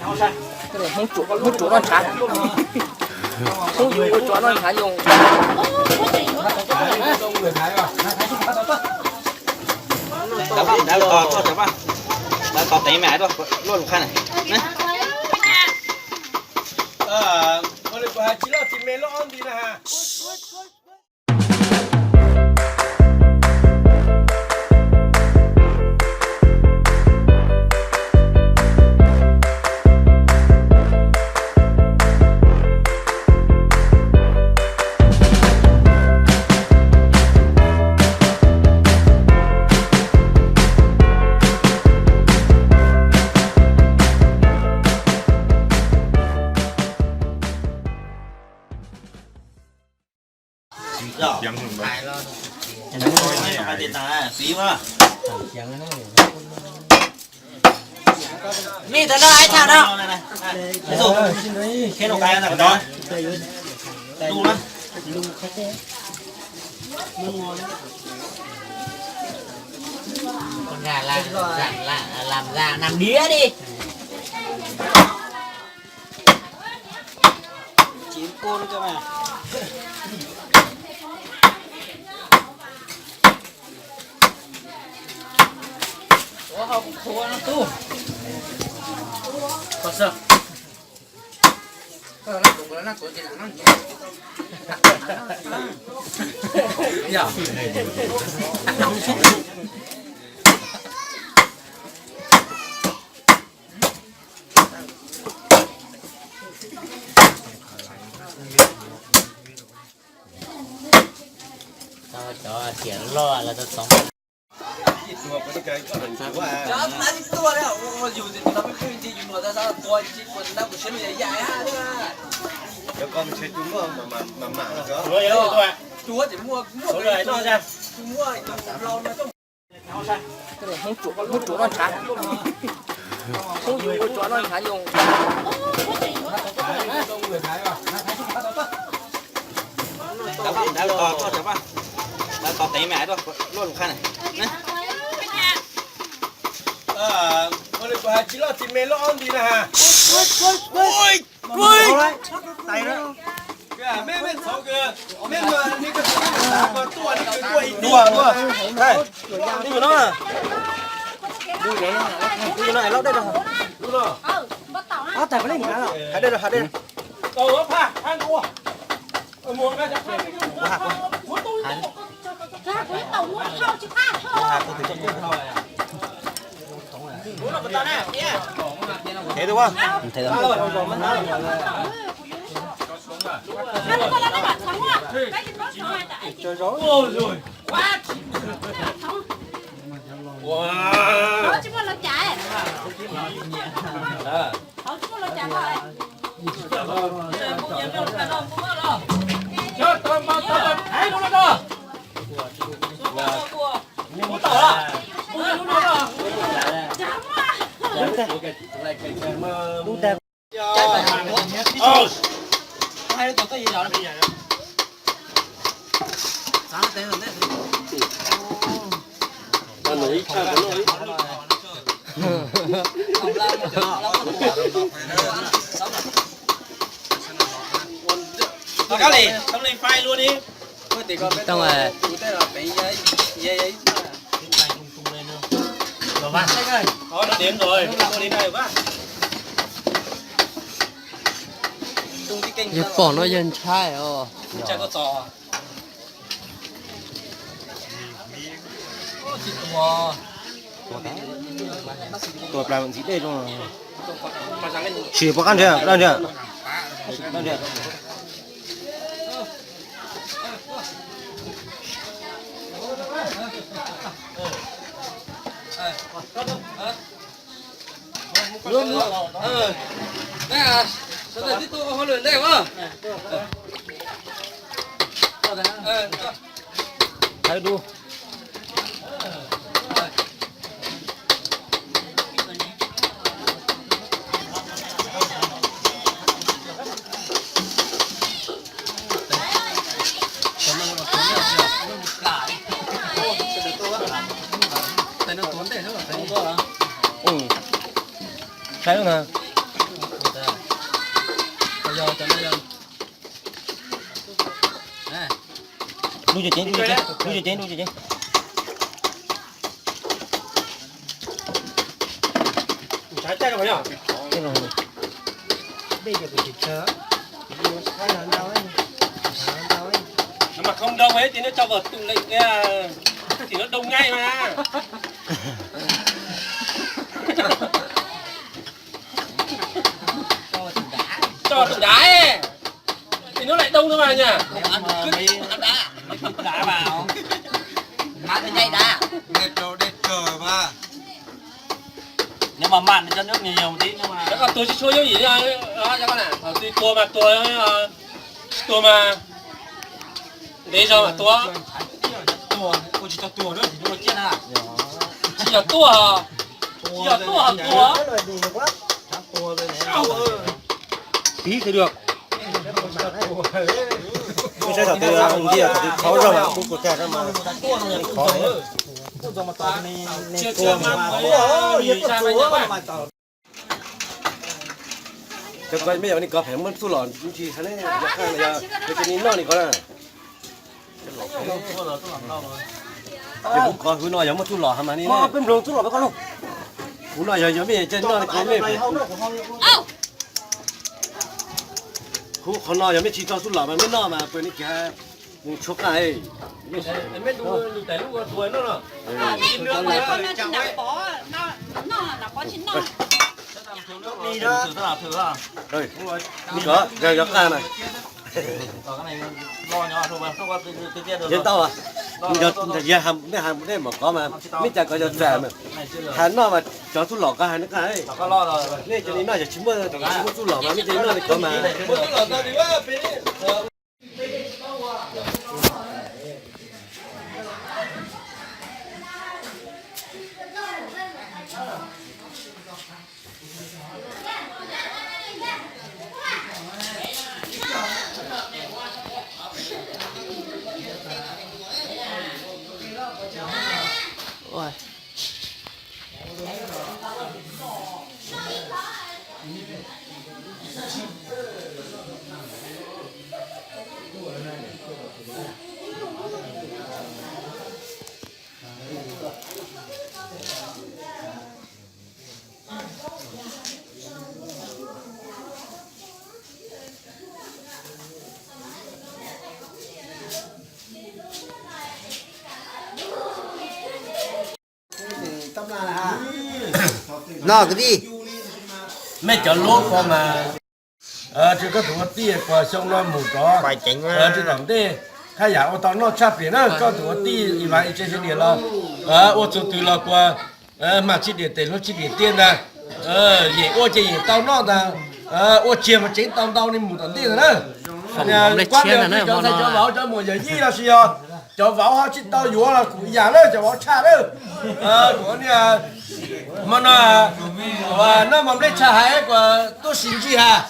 Hmoob tsuav noj ntshav, Hmoob yus ua tsuav noj ntshav yus. Con gà làm, làm, làm, làm đĩa đi. Cov tiam loj los tau txoov. Hmoob tsuav noj ntshav, Hmoob yus ua tsuav noj ntshav yus. Tao Yog pom no yog ntshai os. Tua plas ntxiv dej zoo. Tsis pom qab nrhiav, dab nrhiav. Saib na. Lub cev ceev, lub cev ceev, lub cev ceev. Mas không đâu ấy thì nó cho vào tủ lạnh ra thì nó đông ngay mà. Cho vào tủ đá ấy. Thì nó lại đông thôi mà nhỉ. Đá vào. Má cái dây đá. Đây trời, đây trời mà. Nếu mà mặn thì cho nước nhiều nhiều một tí nhưng mà. Các con tua chút xíu dấu gì đó, đó cho con ạ. Ờ, tùy tua mà tua, ờ, tua mà. Để rồi mà tua. Tua, tua chỉ cho tua nữa thì nó chết à. Chỉ cho tua hả? Chỉ cho tua hả tua? Sao? Tí thì được. Không sao, thảo từ, thảo từ khó rồi mà, cũng cuộc trà ra mà khó. Chưa, chưa mà. Ôi, ôi, ôi, ôi. Cov ko mej yog nej ko phem muab txuj lom ntsis hab ne, yog qaj no yog cov ni noj ni ko na. Ces kuv qhov hwv no yog muab txuj lom hab mas ni, peb mloog txuj lom peb ko lauj. Kuv no yog yog mej coj noj ko mej. Kuv qhov no yog mej tsis tso txuj lom mas mej noj mas pw ni kiag, tshuab qaj. Ni ko yog yog qaj na. Yeej tau, yog nej has nej mam kov mas, mej cas kov yog txam mas, has noj mas cov txuj lom ko has nej qaj. Nej cov ni noj yog tsis muaj, tsis muaj txuj lom mas mej cov ni noj li ko mas. No kwv tij, mej cov lub ko mas, tsw koj tus ua tij kuas xyoo no mus rov, tsw tom ntej, haj yam ua tau noj tshaj pem na, koj tus ua tij i vas i tse sib diam los, ua txug twg los kuas, mas sib diam tes hluas sib diam tiag ntag. Yeem ua ces yeem tau noj ntag, ua tsiag mas tseev tau ntau li mus tom ntej ntag na. Kuab li cov ntxhais cov vauv cov muam yawm yij los sis yog cov vauv ho tsis tau yuav los kuv yam lawm, cov vauv tshaj lawm. Kuv niag hmo no, noj mov nplej tshaj hais kuas tub si ntsij has,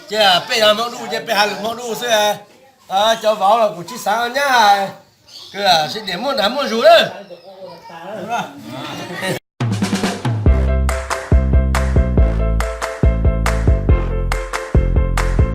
ces peb yog Hmoob Duj ces peb has lus Hmoob Duj xwb. Cov vauv los kuv tsis xav nyab hais, sib diam muaj dag muaj zug lawm.